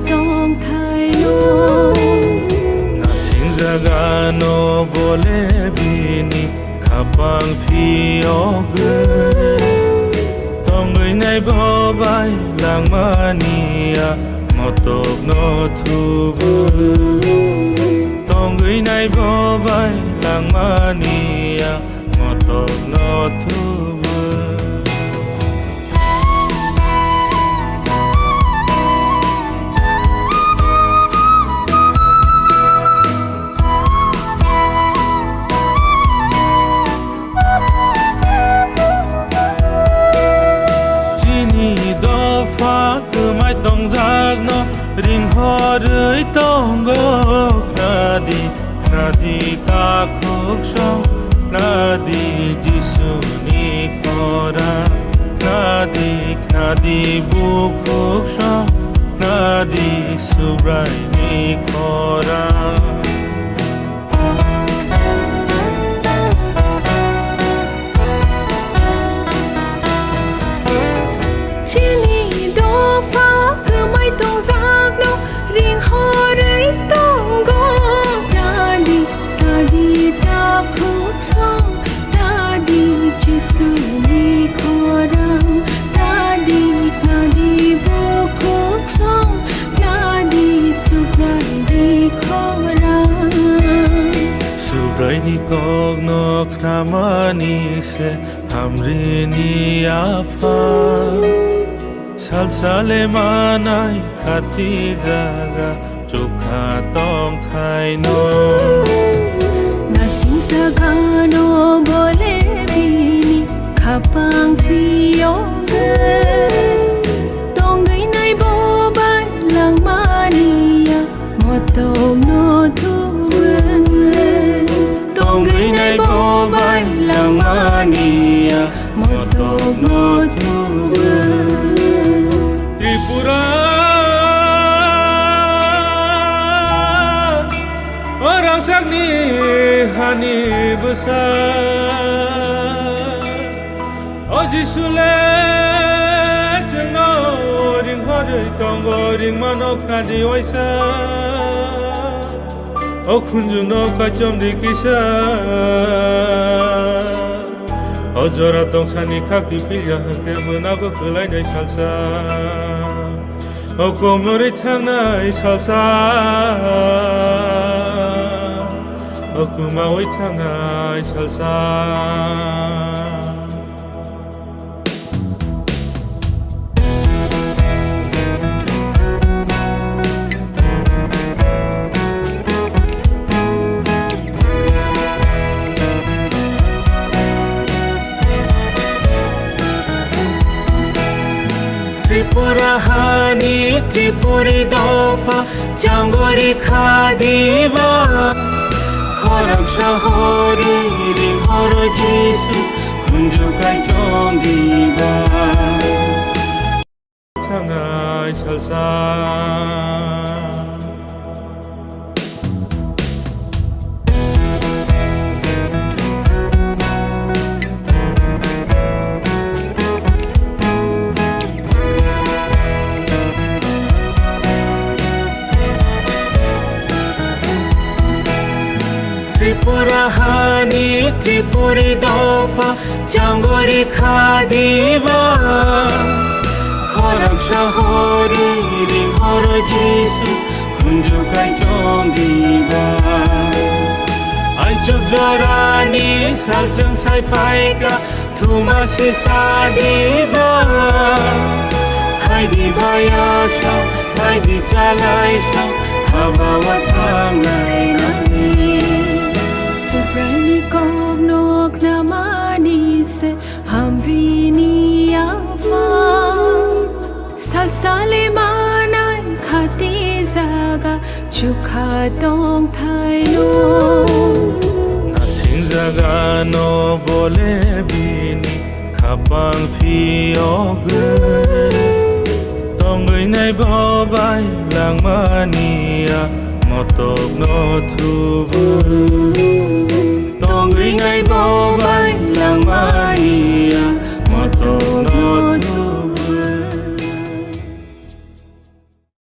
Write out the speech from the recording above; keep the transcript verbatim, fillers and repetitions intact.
tongthaino. Nasingjagano bole bini khapang phiyogwi. Tongwi nai bo bai langmani ya motokno thubwi. Tongwi nai bo bai langmani ya motokno thubwi. Chini dopha kwmai tongjakno ringhorwi tongo, khnadi, khnadi takhuk song, khnadi Jisuni khorang, khnadi, khnadi bukhuk song, khnadi Subraini khorang. Chini dopha kwmai tongjakno ringhorwi tongo. Tadi, tadi takhuk song, tadi Jisuni khorang, tadi, tadi bukhuk song, tadi Subraini khorang. Subraini kokno khnamani se hamrini apha. Salsale manai khati jaga chukha tongthaino. Nasing sagano bole bini khapang phiyogwi. Tongwi nai bo bai langmani ya motokno thubwi. Tongwi nai bo bai langmani ya motokno thubwi. Tripura, o rangchakni hani bwsa. O Jisu le chwngno ringhorwi tongo, ringmano khnadi waisa. O khunjuno kaichomdi kisa. O jora tongsani kha kiphilya hwnkhe mwnago kwlainai salsa. O komorwi thangnai salsa. O kumawi thangnai salsa. Tripura hani Tripuri dopha changori khadiba. Khorang sahori ringhoro Jisu khunju kai chongiba. Thangnai salsa. Tripura hani Tripuri dopha changori khadiba. Khorang sahori ringhoro Jisu khunju kai chongiba. Aichuk jorani salchung sai phaika thuma si sadiba. Phaidi bayasa, phaidi chalaisa, habawa thangnai nani. Subraini kokno khnamani se hamrini apha. Salsale manai khati jaga chukha tongthaino. Nasing jagano bole bini khapang phiyogwi. Tongwi nai bo bai langmani ya motokno thubwi. Tongwi nai bo bai langmani